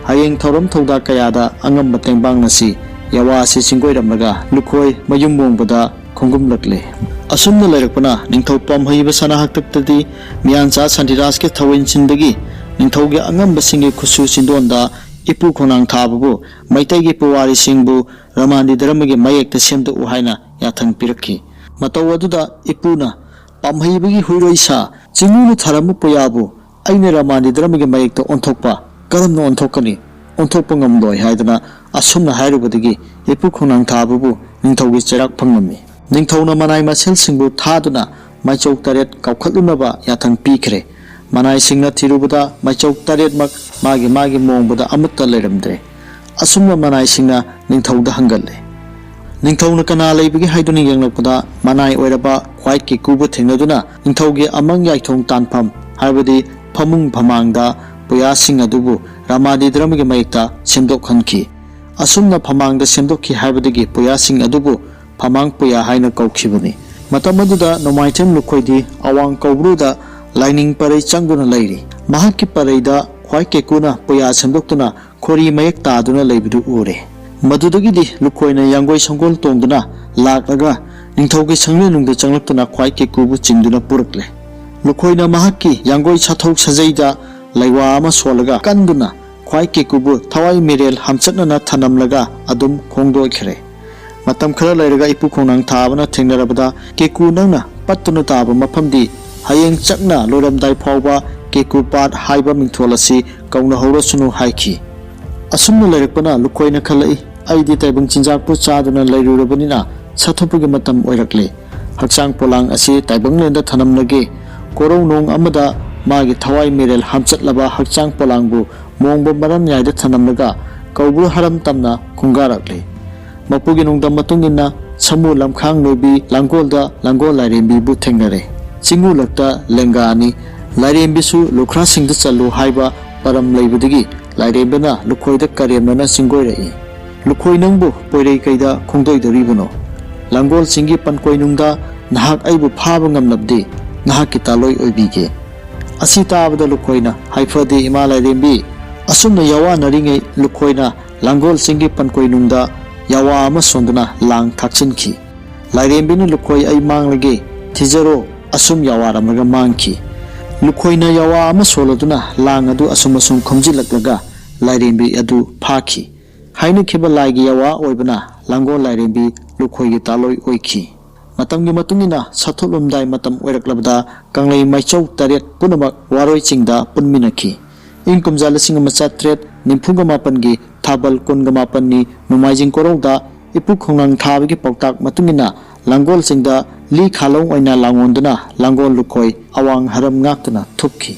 ꯍꯌꯦꯡ ꯊꯧꯔꯝ ꯊꯧꯗꯥ ꯀꯌꯥꯗ ꯑꯉꯝꯕ ꯇꯦꯡꯕꯥꯡꯅꯁꯤ" ꯌꯥꯋꯥ ꯑꯁꯤ ꯆꯤꯡꯒꯣꯏꯔꯝꯂꯒ ꯂꯨꯈꯣꯏ ꯃꯌꯨꯝ ꯃꯣꯡꯕꯗ ꯈꯣꯡꯒꯨꯝꯂꯛꯂꯦ꯫ ꯑꯁꯨꯝꯅ ꯂꯩꯔꯛꯄꯅ ꯅꯤꯡꯊꯧ ꯄꯥꯝꯍꯩꯕ ꯁꯅꯥ ꯍꯥꯛꯇꯛꯇꯗꯤ ꯃꯤꯌꯥꯟꯆꯥ ꯁꯥꯟꯇꯤꯔꯥꯖꯀꯤ ꯊꯧꯋꯤꯟꯁꯤꯟꯗꯒꯤ ꯅꯤꯡꯊꯧꯒꯤ ꯑꯉꯝꯕꯁꯤꯡꯒꯤ ꯈꯨꯠꯁꯨ ꯁꯤꯟꯗꯣꯟꯗ ꯏꯄꯨ ꯈꯣꯡꯅꯥꯡ ꯊꯥꯕꯕꯨ ꯃꯩꯇꯩꯒꯤ ꯄꯨꯋꯥꯔꯤꯁꯤꯡꯕꯨ ꯔꯃꯥꯟꯗꯤ ꯙꯔꯃꯒꯤ ꯃꯌꯦꯛꯇ ꯁꯦꯝꯗꯣꯛꯎ ꯍꯥꯏꯅ ꯌꯥꯊꯪ ꯄꯤꯔꯛꯈꯤ꯫ ꯃꯇꯧ ꯑꯗꯨꯗ ꯏꯄꯨꯅ, "ꯄꯥꯝꯍꯩꯕꯒꯤ ꯍꯨꯏꯔꯣꯏ ꯁꯥ ꯆꯤꯡꯉꯨꯅ ꯊꯥꯔꯝꯕ ꯄꯨꯌꯥꯕꯨ ꯑꯩꯅ ꯔꯃꯥꯟꯗꯤ ꯙꯔꯃꯒꯤ ꯃꯌꯦꯛꯇ ꯑꯣꯟꯊꯣꯛꯄ ꯀꯔꯝꯅ ꯑꯣꯟꯊꯣꯛꯀꯅꯤ? ꯑꯣꯟꯊꯣꯛꯄ ꯉꯝꯂꯣꯏ" ꯍꯥꯏꯗꯨꯅ ꯑꯁꯨꯝꯅ ꯍꯥꯏꯔꯨꯕꯗꯒꯤ ꯏꯄꯨ ꯈꯣꯡꯅꯥꯡ ꯊꯥꯕꯕꯨ ꯅꯤꯡꯊꯧꯒꯤ ꯆꯩꯔꯥꯛ ꯐꯪꯂꯝꯃꯤ꯫ ꯅꯤꯡꯊꯧꯅ ꯃꯅꯥꯏ ꯃꯁꯦꯜꯁꯤꯡꯕꯨ ꯊꯥꯗꯨꯅ ꯃꯥꯏꯆꯧ ꯇꯔꯦꯠ ꯀꯥꯎꯈꯠꯂꯨꯅꯕ ꯌꯥꯊꯪ ꯄꯤꯈ꯭ꯔꯦ꯫ ꯃꯅꯥꯏꯁꯤꯡꯅ ꯊꯤꯔꯨꯕꯗ ꯃꯥꯏꯆꯧ ꯇꯔꯦꯠꯃꯛ ꯃꯥꯒꯤ ꯃꯥꯒꯤ ꯃꯣꯡꯕꯗ ꯑꯃꯠꯇ ꯂꯩꯔꯝꯗ꯭ꯔꯦ꯫ ꯑꯁꯨꯝꯅ ꯃꯅꯥꯏꯁꯤꯡꯅ ꯅꯤꯡꯊꯧꯗ ꯍꯪꯒꯠꯂꯦ꯫ ꯅꯤꯡꯊꯧꯅ ꯀꯅꯥ ꯂꯩꯕꯒꯦ ꯍꯥꯏꯗꯨꯅ ꯌꯦꯡꯂꯛꯄꯗ ꯃꯅꯥꯏ ꯑꯣꯏꯔꯕ ꯈ꯭ꯋꯥꯏ ꯀꯦꯀꯨꯕꯨ ꯊꯦꯡꯅꯗꯨꯅ ꯅꯤꯡꯊꯧꯒꯤ ꯑꯃꯪ ꯌꯥꯏꯊꯣꯡ ꯇꯥꯟꯐꯝ ꯍꯥꯏꯕꯗꯤ ꯐꯃꯨꯡ ꯐꯃꯥꯡꯗ ꯄꯨꯌꯥꯁꯤꯡ ꯑꯗꯨꯕꯨ ꯔꯃꯥꯗꯤ ꯙꯔꯃꯒꯤ ꯃꯌꯦꯛꯇ ꯁꯦꯝꯗꯣꯛꯍꯟꯈꯤ꯫ ꯑꯁꯨꯝꯅ ꯐꯃꯥꯡꯗ ꯁꯦꯝꯗꯣꯛꯈꯤ ꯍꯥꯏꯕꯗꯒꯤ ꯄꯨꯌꯥꯁꯤꯡ ꯑꯗꯨꯕꯨ ꯐꯃꯥꯡ ꯄꯨꯌꯥ ꯍꯥꯏꯅ ꯀꯧꯈꯤꯕꯅꯤ꯫ ꯃꯇꯝ ꯑꯗꯨꯗ ꯅꯣꯡꯃꯥꯏꯊꯦꯝ ꯂꯨꯈꯣꯏꯗꯤ ꯑꯋꯥꯡ ꯀꯧꯕ꯭ꯔꯨꯗ ꯂꯥꯏꯅꯤꯡ ꯄꯔꯩ ꯆꯪꯗꯨꯅ ꯂꯩꯔꯤ꯫ ꯃꯍꯥꯛꯀꯤ ꯄꯔꯩꯗ ꯈ꯭ꯋꯥꯏ ꯀꯦꯀꯨꯅ ꯄꯨꯌꯥ ꯁꯦꯝꯗꯣꯛꯇꯨꯅ ꯈꯣꯔꯤ ꯃꯌꯦꯛ ꯇꯥꯗꯨꯅ ꯂꯩꯕꯗꯨ ꯎꯔꯦ꯫ ꯃꯗꯨꯗꯒꯤꯗꯤ ꯂꯨꯈꯣꯏꯅ ꯌꯥꯡꯒꯣꯏ ꯁꯪꯒꯣꯜ ꯇꯣꯡꯗꯨꯅ ꯂꯥꯛꯂꯒ ꯅꯤꯡꯊꯧꯒꯤ ꯁꯪꯂꯦꯟꯅꯨꯡꯗ ꯆꯪꯂꯛꯇꯨꯅ ꯈ꯭ꯋꯥꯏ ꯀꯦꯀꯨꯕꯨ ꯆꯤꯡꯗꯨꯅ ꯄꯨꯔꯛꯂꯦ꯫ ꯂꯨꯈꯣꯏꯅ ꯃꯍꯥꯛꯀꯤ ꯌꯥꯡꯒꯣꯏ ꯁꯥꯊꯧ ꯁꯥꯖꯩꯗ ꯂꯩꯋꯥ ꯑꯃ ꯁꯣꯜꯂꯒ ꯀꯟꯗꯨꯅ ꯈ꯭ꯋꯥꯏ ꯀꯦꯀꯨꯕꯨ ꯊꯋꯥꯏ ꯃꯤꯔꯦꯜ ꯍꯝꯆꯠꯅꯅ ꯊꯅꯝꯂꯒ ꯑꯗꯨꯝ ꯈꯣꯡꯗꯣꯛꯈ꯭ꯔꯦ꯫ ꯃꯇꯝ ꯈꯔ ꯂꯩꯔꯒ ꯏꯄꯨ ꯈꯣꯡꯅꯥꯡ ꯊꯥꯕꯅ ꯊꯦꯡꯅꯔꯕꯗ, ꯀꯦꯀꯨ ꯅꯪꯅ ꯄꯠꯇꯨꯅ ꯇꯥꯕ ꯃꯐꯝꯗꯤ ꯍꯌꯦꯡ ꯆꯥꯛꯅ ꯂꯣꯏꯔꯝꯗꯥꯏ ꯐꯥꯎꯕ ꯀꯦꯀꯨ ꯄꯥꯠ ꯍꯥꯏꯕ ꯃꯤꯡꯊꯣꯜ ꯑꯁꯤ ꯀꯧꯅꯍꯧꯔꯁꯅꯨ ꯍꯥꯏꯈꯤ꯫ ꯑꯁꯨꯝꯅ ꯂꯩꯔꯛꯄꯅ ꯂꯨꯈꯣꯏꯅ ꯈꯜꯂꯛꯏ, ꯑꯩꯗꯤ ꯇꯥꯏꯕꯪ ꯆꯤꯟꯖꯥꯛꯄꯨ ꯆꯥꯗꯨꯅ ꯂꯩꯔꯨꯔꯕꯅꯤꯅ ꯁꯥꯊꯣꯛꯄꯒꯤ ꯃꯇꯝ ꯑꯣꯏꯔꯛꯂꯦ꯫ ꯍꯛꯆꯥꯡ ꯄꯣꯂꯥꯡ ꯑꯁꯤ ꯇꯥꯏꯕꯪꯂꯦꯟꯗ ꯊꯅꯝꯂꯒꯦ꯫ ꯀꯣꯔꯧ ꯅꯣꯡ ꯑꯃꯗ ꯃꯥꯒꯤ ꯊꯋꯥꯏ ꯃꯤꯔꯦꯜ ꯍꯥꯝꯆꯠꯂꯕ ꯍꯛꯆꯥꯡ ꯄꯣꯂꯥꯡꯕꯨ ꯃꯣꯡꯕ ꯃꯔꯝ ꯌꯥꯏꯗ ꯊꯅꯝꯂꯒ ꯀꯧꯕ꯭ꯔꯨ ꯍꯔꯝ ꯇꯝꯅ ꯈꯣꯡꯒꯥꯔꯛꯂꯦ꯫ ꯃꯄꯨꯒꯤ ꯅꯣꯡꯗꯝ ꯃꯇꯨꯡ ꯏꯟꯅ ꯁꯃꯨ ꯂꯝꯈꯥꯡ ꯅꯣꯏꯕꯤ ꯂꯥꯡꯒꯣꯜꯗ ꯂꯥꯡꯒꯣꯜ ꯂꯥꯏꯔꯦꯝꯕꯤꯕꯨ ꯊꯦꯡꯅꯔꯦ꯫ ꯆꯤꯡꯉꯨ ꯂꯛꯇ ꯂꯦꯡꯒꯥꯅꯤ꯫ ꯂꯥꯏꯔꯦꯝꯕꯤꯁꯨ ꯂꯨꯈ꯭ꯔꯥꯁꯤꯡꯗ ꯆꯜꯂꯨ ꯍꯥꯏꯕ ꯄꯔꯝ ꯂꯩꯕꯗꯒꯤ ꯂꯥꯏꯔꯦꯝꯕꯅ ꯂꯨꯈꯣꯏꯗ ꯀꯔꯦꯝꯅꯅ ꯆꯤꯡꯒꯣꯏꯔꯛꯏ꯫ ꯂꯨꯈꯣꯏ ꯅꯪꯕꯨ ꯄꯣꯏꯔꯩ ꯀꯩꯗ ꯈꯣꯡꯗꯣꯏꯗꯣꯔꯤꯕꯅꯣ? ꯂꯥꯡꯒꯣꯜ ꯆꯤꯡꯒꯤ ꯄꯟꯀꯣꯏꯅꯨꯡꯗ ꯅꯍꯥꯛ ꯑꯩꯕꯨ ꯐꯥꯕ ꯉꯝꯂꯕꯗꯤ ꯅꯍꯥꯛꯀꯤ ꯇꯥꯂꯣꯏ ꯑꯣꯏꯕꯤꯒꯦ꯫ ꯑꯁꯤ ꯇꯥꯕꯗ ꯂꯨꯈꯣꯏꯅ ꯍꯥꯏꯐꯗꯦ ꯏꯃꯥ ꯂꯥꯏꯔꯦꯝꯕꯤ, ꯑꯁꯨꯝꯅ ꯌꯥꯋꯥꯅꯔꯤꯉꯩ ꯂꯨꯈꯣꯏꯅ ꯂꯥꯡꯒꯣꯜ ꯆꯤꯡꯒꯤ ꯄꯟꯀꯣꯏꯅꯨꯡꯗ ꯌꯥꯋꯥ ꯑꯃ ꯁꯣꯟꯗꯨꯅ ꯂꯥꯡ ꯊꯥꯛꯆꯤꯟꯈꯤ꯫ ꯂꯥꯏꯔꯦꯝꯕꯤꯅ ꯂꯨꯈꯣꯏ ꯑꯩ ꯃꯥꯡꯂꯒꯦ, ꯊꯤꯖꯔꯣ, ꯑꯁꯨꯝ ꯌꯥꯋꯥꯔꯝꯂꯒ ꯃꯥꯡꯈꯤ꯫ ꯂꯨꯈꯣꯏꯅ ꯌꯥꯋꯥ ꯑꯃ ꯁꯣꯜꯂꯗꯨꯅ ꯂꯥꯡ ꯑꯗꯨ ꯑꯁꯨꯝ ꯑꯁꯨꯝ ꯈꯣꯝꯖꯤꯜꯂꯛꯂꯒ ꯂꯥꯏꯔꯦꯝꯕꯤ ꯑꯗꯨ ꯐꯥꯈꯤ꯫ ꯍꯥꯏꯅꯈꯤꯕ ꯂꯥꯏꯒꯤ ꯌꯥꯋꯥ ꯑꯣꯏꯕꯅ ꯂꯥꯡꯒꯣꯜ ꯂꯥꯏꯔꯦꯝꯕꯤ ꯂꯨꯈꯣꯏꯒꯤ ꯇꯥꯂꯣꯏ ꯑꯣꯏꯈꯤ꯫ ꯃꯇꯝꯒꯤ ꯃꯇꯨꯡ ꯏꯟꯅ ꯁꯥꯊꯣꯛꯂꯝꯗꯥꯏ ꯃꯇꯝ ꯑꯣꯏꯔꯛꯂꯕꯗ ꯀꯪꯂꯩ ꯃꯥꯏꯆꯧ ꯇꯔꯦꯠ ꯄꯨꯝꯅꯃꯛ ꯋꯥꯔꯣꯏ ꯆꯤꯡꯗ ꯄꯨꯟꯃꯤꯟꯅꯈꯤ꯫ ꯏꯪ ꯀꯨꯝꯖꯥ ꯂꯤꯁꯤꯡ ꯑꯃ ꯆꯥꯇ꯭ꯔꯦꯠ ꯅꯤꯐꯨꯒ ꯃꯥꯄꯟꯒꯤ ꯊꯥꯕꯜ ꯀꯨꯟꯒ ꯃꯥꯄꯟꯅꯤ ꯅꯣꯡꯃꯥꯏꯖꯤꯡ ꯀꯣꯔꯧꯗ ꯏꯄꯨ ꯈꯣꯡꯅꯥꯡ ꯊꯥꯕꯒꯤ ꯄꯥꯎꯇꯥꯛ ꯃꯇꯨꯡ ꯏꯟꯅ ꯂꯥꯡꯒꯣꯜ ꯆꯤꯡꯗ ꯂꯤ ꯈꯥꯂꯣꯡ ꯑꯣꯏꯅ ꯂꯥꯡꯑꯣꯟꯗꯨꯅ ꯂꯥꯡꯒꯣꯜ ꯂꯨꯈꯣꯏ ꯑꯋꯥꯡ ꯍꯔꯝ ꯉꯥꯛꯇꯨꯅ ꯊꯨꯞꯈꯤ꯫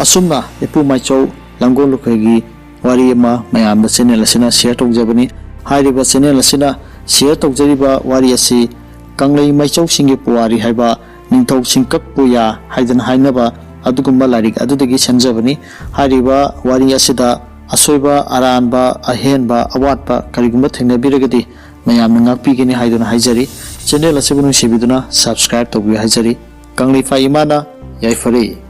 ꯑꯁꯨꯝꯅ ꯏꯄꯨ ꯃꯥꯏꯆꯧ ꯂꯥꯡꯒꯣꯜ ꯂꯨꯈꯣꯏꯒꯤ ꯋꯥꯔꯤ ꯑꯃ ꯃꯌꯥꯝꯗ ꯆꯦꯅꯦꯜ ꯑꯁꯤꯅ ꯁꯤꯌꯔ ꯇꯧꯖꯕꯅꯤ꯫ ꯍꯥꯏꯔꯤꯕ ꯆꯦꯅꯦꯜ ꯑꯁꯤꯅ ꯁꯤꯌꯔ ꯇꯧꯖꯔꯤꯕ ꯋꯥꯔꯤ ꯑꯁꯤ ꯀꯪꯂꯩ ꯃꯥꯏꯆꯧꯁꯤꯡꯒꯤ ꯄꯨꯋꯥꯔꯤ ꯍꯥꯏꯕ ꯅꯤꯡꯊꯧ ꯁꯤꯡꯀꯛ ꯄꯨꯌꯥ ꯍꯥꯏꯗꯅ ꯍꯥꯏꯅꯕ ꯑꯗꯨꯒꯨꯝꯕ ꯂꯥꯏꯔꯤꯛ ꯑꯗꯨꯗꯒꯤ ꯁꯦꯝꯖꯕꯅꯤ꯫ ꯍꯥꯏꯔꯤꯕ ꯋꯥꯔꯤ ꯑꯁꯤꯗ ꯑꯁꯣꯏꯕ, ꯑꯔꯥꯟꯕ, ꯑꯍꯦꯟꯕ, ꯑꯋꯥꯠꯄ ꯀꯔꯤꯒꯨꯝꯕ ꯊꯦꯡꯅꯕꯤꯔꯒꯗꯤ ꯃꯌꯥꯝꯅ ꯉꯥꯛꯄꯤꯒꯅꯤ ꯍꯥꯏꯗꯨꯅ ꯍꯥꯏꯖꯔꯤ꯫ ꯆꯦꯅꯦꯜ ꯑꯁꯤꯕꯨ ꯅꯨꯡꯁꯤꯕꯤꯗꯨꯅ ꯁꯕꯁꯀ꯭ꯔꯥꯏꯕ ꯇꯧꯕꯤꯌꯨ ꯍꯥꯏꯖꯔꯤ꯫ ꯀꯪꯂꯩꯄꯥꯛ ꯏꯃꯥꯅ ꯌꯥꯏꯐꯔꯦ꯫